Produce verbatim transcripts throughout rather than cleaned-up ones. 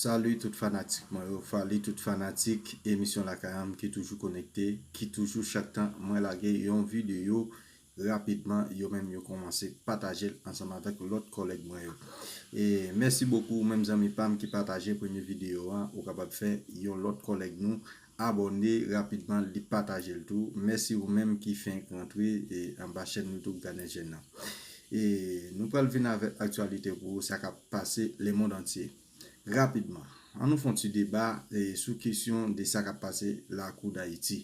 Salut tout fanatik mwen yo, salut tout fanatik emisyon Lakay an ki toujou konekte, ki toujou chak tan mwen lage yon videyo rapidman, yo menm yo kòmanse pataje l ansanm avèk lòt kòlèg mwen yo. E mèsi bokou ou menm zanmi pa m ki pataje premye videyo a, ou kapab fè yon lòt kòlèg nou abòne rapidman, li pataje l tou. Mèsi ou menm ki fenk rantre e anba chèn YouTube Ganen Jèn nan. E nou pral vin avèk aktyalite pou ou, sa k ap pase lemonn antye. Rapidman, ann nou fè yon ti deba e sou kesyon de sa k ap pase lakou Dayiti.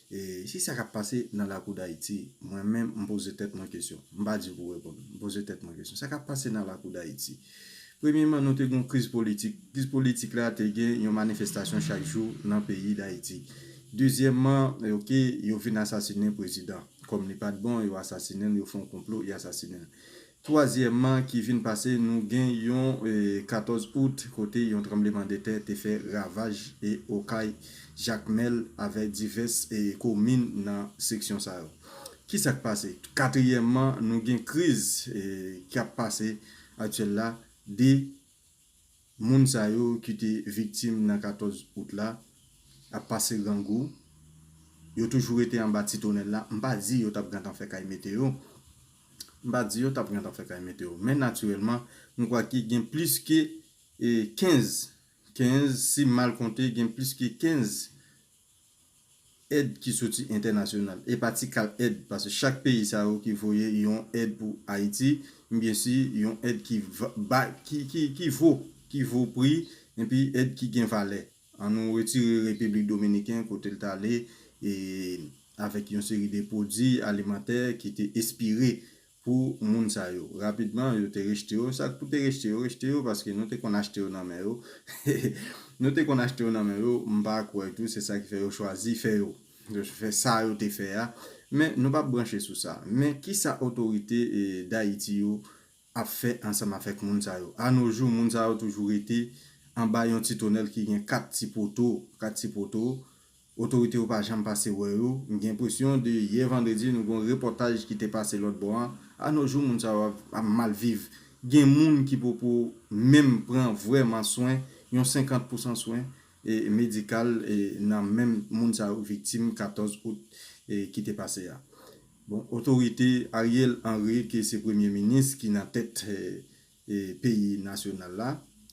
E si sa k ap pase nan lakou Dayiti, mwen menm m poze tèt mwen kesyon. M pa di pou reponn, m poze tèt mwen kesyon. Sa k ap pase nan lakou Dayiti? Premyeman, nou te gen yon kriz politik. Kriz politik la te gen yon manifestasyon chak jou nan peyi Dayiti. Dezyèmman, ok, yo vin asasinen prezidan. Kòm li pa t bon, yo asasinen l, yo fè yon konplo, yo asasinen l. Twazyèmman, ki vin pase, nou gen yon e, katòz out kote yon tranblemanntè te fè ravaj e Okay, Jakmèl avèk divès e, komin nan seksyon sa yo. Ki sa k pase? Katriyèmman, nou gen kriz e, k ap pase aktyèl la de moun sa yo ki te viktim nan katòz out la ap pase grangou. Yo toujou rete anba ti tonèl la. M pa di yo t ap gentan fè kay mete yo. M pa di yo t ap gentan fè kay mete yo. Men natirèlman, m kwè ke gen plis ke e, kenz, kenz, si m mal konte, gen plis ke kenz èd ki soti entènasyonal. E pa ti kal èd, paske chak peyi sa yo ki voye yon èd pou Ayiti, byensi, yon èd ki va, ba, ki, ki, ki vo, ki vo pri, epi èd ki gen valè. Ann nou retire Repiblik Dominiken kote l t ale, e avèk yon seri de pwodui alimantè ki te espire pou moun sa yo. Rapidman, yo te rejte yo. Sa k pou te rejte yo, rejte yo, paske nou te konn achte yo nan men yo. Nou te konn achte yo nan men yo, m pa kwè tou, se sa ki fè yo chwazi fè yo. Yo fè sa yo te fè a. Men nou p ap branche sou sa. Men ki sa otorite e, Dayiti yo ap fè ansanm avèk moun sa yo? Anojou, moun sa yo toujou rete anba yon ti tonèl ki gen kat ti poto, kat ti poto. Otorite yo pa janm pase wè yo. M gen enpresyon de yè vandredi, nou gen yon repòtaj ki te pase lòt bò a. Anojou, moun sa yo ap, ap mal viv. Gen moun ki poko menm pran vrèman swen, yon senkant pousan swen e, medikal e, nan menm moun sa yo viktim katòz out e, ki te pase a. Bon, otorite Ariel Henry, ki se premye minis ki nan tèt e, e, peyi nasyonal la,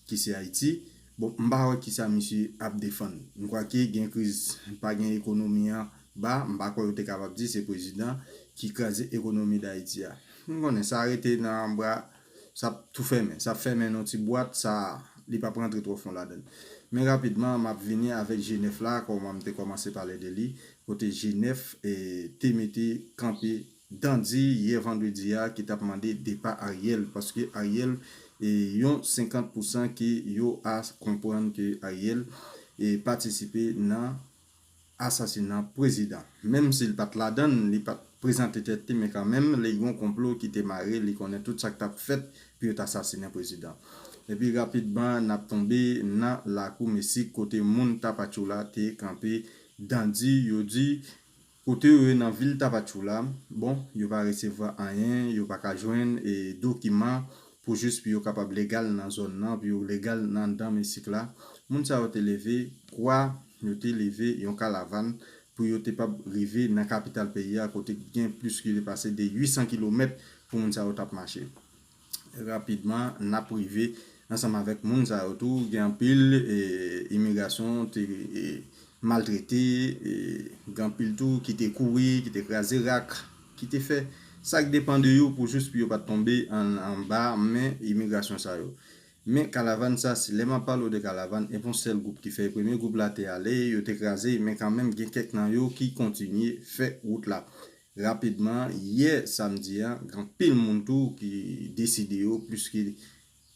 ki se Ayiti, bon, m pa wè kisa misye ap defann. M kwè ke gen kriz, pa gen ekonomi an ba, m pa kwè yo te kapab di se prezidan ki kraze ekonomi Dayiti a. M konnen sa rete nan bra, sa ap tou fèmen, sa ap fèmen nan ti bwat, sa, li p ap rantre twò fon ladan l. Men rapidman, m ap vini avèk G nèf la, kòman m te kòmanse pale de li, kote G nèf e, te mete kanpe dandi yè vandredi a ki t ap mande depa Ariel, paske Ariel e, yon senkant pousan ke yo a konprann ke Ariel e, patisipe nan asasina prezidan. Menm si l pa t ladan l, li pa t prezante tèt li, men kanmenm, li gen yon konplo ki te mare, li konnen tout sa k t ap fèt pou yo t asasinen prezidan. Epi rapidman, n ap tonbe nan lakou Meksik kote moun Tapachula te kanpe dandi, yo di, kote yo ye nan vil Tapachula, bon, yo pa resevwa anyen, yo pa ka jwenn e, dokiman pou jis pou yo kapab legal nan zòn nan, pou yo legal nan anndan Meksik la. Moun sa yo te leve kwa, yo te leve yon kalavàn pou yo te pab rive nan kapital peyi a, kote gen plis ki te pase de uit san kilomèt pou moun sa yo t ap mache. Rapidman, n ap rive ansanm avèk moun sa yo tou. Gen anpil e, imigrasyon te e, maltrete, e, gen anpil tou ki te kouri, ki te kraze rak, ki te fè sa k depann de yo pou jis pou yo pa t tonbe an, anba men imigrasyon sa yo. Men kalavàn sa, si lè m ap pale w de kalavàn, e pa yon sèl gwoup ki fè l. Premye gwoup la te ale, yo te kraze, men kanmenm gen kèk nan yo ki kontinye fè wout la. Rapidman, yè samdi a, gen anpil moun tou ki deside yo, plis ke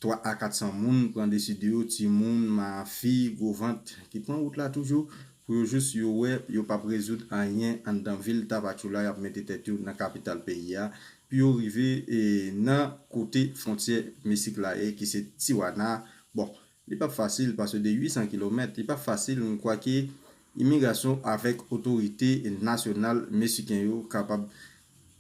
twa a kat san moun pran deside yo, timoun, mafi, gwo vant, ki pran wout la toujou, pou yo jis yo wè yo p ap rezoud anyen anndan vil Tapachula, y ap mete tèt yo nan kapital peyi a, pou yo rive e, nan kote fwontyè Meksik la ye, ki se Tijuana. Bon, li p ap fasil, paske de uit san kilomèt, li p ap fasil, m kwè ke imigrasyon avèk otorite nasyonal meksiken yo kapab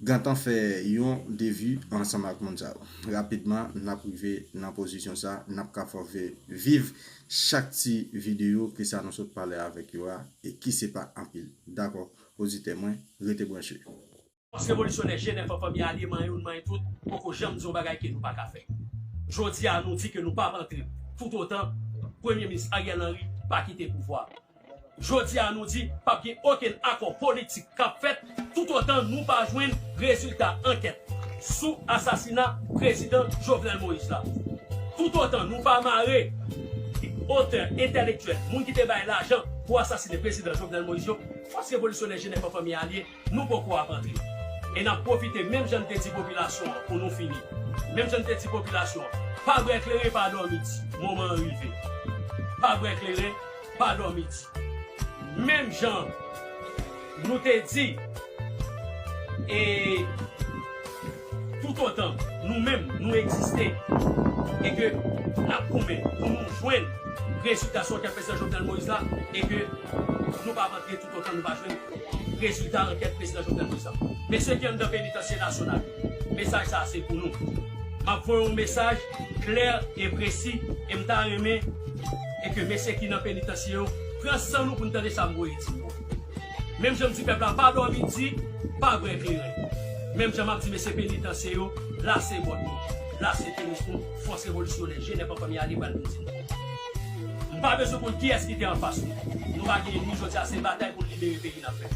Gentan fè yon devi ansanm ak moun sa yo. Rapidman, n ap rive nan pozisyon sa, n ap ka fè viv chak ti videyo ke sa nou sot pale avèk yo a, e ki se pa anpil. Dakò, oditè mwen, rete branche. Fòs revolisyonè G nèf an fanmi alye manyen youn manyen tout, poko janm di yon bagay ke nou pa ka fè. Jodi a, nou di ke nou p ap antre toutotan Premye Minis Ariel Henry pa kite pouvwa. Jodi a, nou di p ap gen okenn akò politik k ap fèt toutotan nou pa jwenn rezilta ankèt sou asasina Prezidan Jovenel Moïse la. Toutotan nou pa mare otè entèlektyèl, moun ki te bay lajan pou asasine Prezidan Jovenel Moïse yo, fòs revolisyonè G nèf an fanmi alye, nou poko ap antre. E n ap pwofite, menm jan n te di popilasyon an pou nou fini, menm jan n te di popilasyon an, pa bwè kleren, pa dòmi di, moman an rive. Pa bwè kleren, pa dòmi di. Menm jan nou te di, e toutotan nou menm nou egziste, e ke n ap goumen pou nou jwenn rezilta sou ankèt Prezidan Jovenel Moïse la, e ke nou p ap antre toutotan nou pa jwenn rezilta ankèt Prezidan Jovenel Moïse la. Mesye ki anndan penitansye nasyonal, mesaj sa a se pou nou. M ap voye yon mesaj klè e presi, e m ta renmen e ke mesye ki nan penitansye yo pran san nou pou n tande sa m voye di yo. Menm jan m di pèp la pa dòmi di, pa bwè kleren. Menm jan m ap di mesye penitansye yo, lase bòt nou, lase tenis nou, fòs revolisyonè G nèf an fanmi alye pral vin di nou. M pa bezwen konn kiyès ki te anfas nou. Nou pa gen enmi, jodi a se batay pou n libere peyi n ap fè.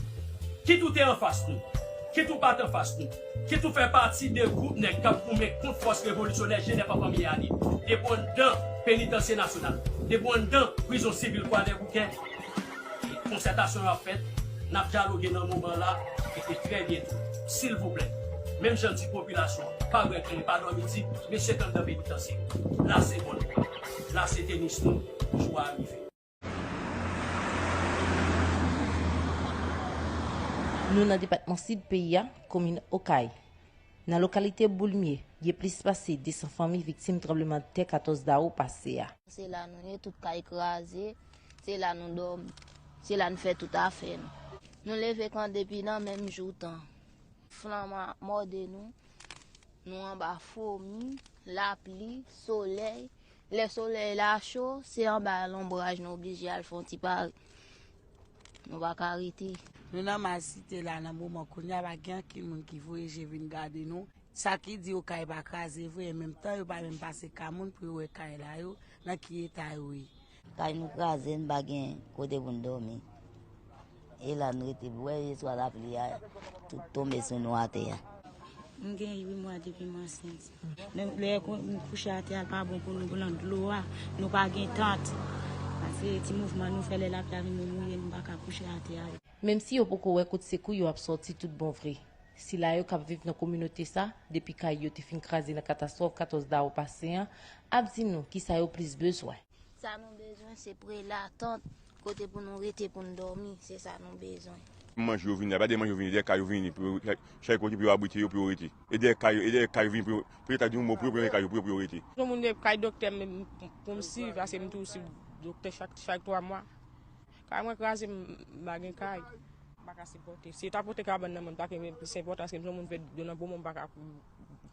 Kit ou te anfas nou, kit ou pa t anfas nou, kit ou fè pati de gwoup nèg k ap goumen kont fòs revolisyonè G nèf an fanmi alye, depi w anndan penitansye nasyonal, depi w anndan prizon sivil Kwadèboukè, konsètasyon yo ap fèt, n ap dyaloge nan moman la, e ke trè byento. Silvouplè, menm jan n di popilasyon an, pa bwè kleren, pa dòmi di, mesye k anndan penitansye, lase bòt nou, lase tenis nou, jou a rive. Nou nan depatman Sid peyi a, komin Okay. Nan lokalite Boulmye, gen plis pase de san fanmi viktim tranblemanntè katòz dawou pase a. Se la nou ye, tout kay kraze, se la nou dòmi, se la nou fè tout afè nou. Nou leve kanpe depi nan menm jou tan. Flanm ap mòde nou, nou anba fomi, lapli, solèy. Lè solèy la cho, se anba lonbraj nou oblije al fè yon ti pare. Nou pa ka rete. Nou nan mal site la nan moman kounye a, pa gen ankenn moun ki voye je vin gade nou. Sa ki di yo kay pa kraze vre, an menm tan yo pa menm pase ka moun pou yo wè kay la yo, nan ki eta yo ye. Kay nou kraze, n pa gen kote pou n dòmi. E la n rete, wè, yèswa lapli a, tout tonbe sou nou atè a. M gen uit mwa depi m ansent. Menm lè kou-, m kouche atè a, l pa bon pou nou, pou nan dlo a, nou pa gen tant. Paske ti mouvman nou fè lè lapli a vin nou mouye, nou pa ka kouche atè a. Menm si yo poko wè kote sekou yo ap sòti tout bon vre, sila yo k ap viv nan kominote sa, depi kay yo te fin kraze nan katastwòf katòz dawou pase an, ap di nou kisa yo plis bezwen. Sa nou bezwen, se prela, tant, kote pou nou rete, pou n dòmi, se sa nou bezwen. Manje yo vini la, pa de manje yo vini, de kay yo vini, pou yo, chay, chay kote pou yo abrite yo, pou yo rete. E de kay yo, e de kay yo vini, pou yo, pou yo ta di yon mo, pou yo pran kay yo, pou yo, pou yo rete. Yon moun de kay doktè, m, pou m swiv, paske m toujou swiv doktè chak, chak twa mwa. Kay mwen kraze, m pa gen kay. M pa ka sipòte. Si yo ta pote kabann nan mwen, m ta gen plis enpòtans ke m se yon moun pèdi dlo nan poumon, m pa ka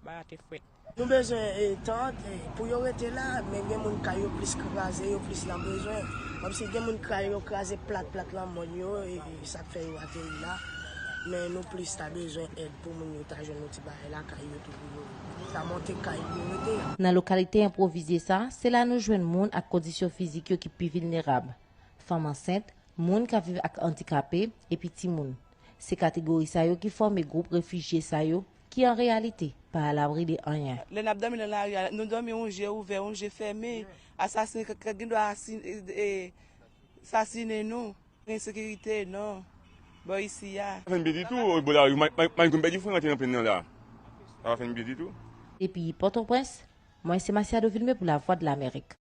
bay atè frèt. Nou bezwen, e, tant, e, pou yo rete la, men gen moun kay yo plis kraze, yo plis nan bezwen. Kòmsi gen moun kay yo kraze plat, plat nan mòn yo, e, e, sa k fè yo ateri la. Men nou plis ta bezwen èd pou moun yo ta jwenn yon ti bagay lakay yo tou pou yo ta monte kay pou yo rete. Nan lokalite enpwovize sa, se la nou jwenn moun ak kondisyon fizik yo ki pi vilnerab. Fanm ansent, moun k ap viv ak andikape, epi timoun. Se kategori sa yo ki fòme gwoup refijye sa yo, ki an reyalite pa alabri de anyen. Lè n ap dòmi nan lari a, nou dòmi yon je ouvè, yon je fèmen. Asasen k, k gen dwa asi-, e, e, sasinen nou. Gen sekirite, non. Bò isi a. Pa fè n byen ditou, bò lari, m, m, m pèdi fren antre nan plenn nan la. Sa pa fè n byen ditou. Depi Pòtoprens, mwen se Masiado Vilmé pou Lavwadlamerik.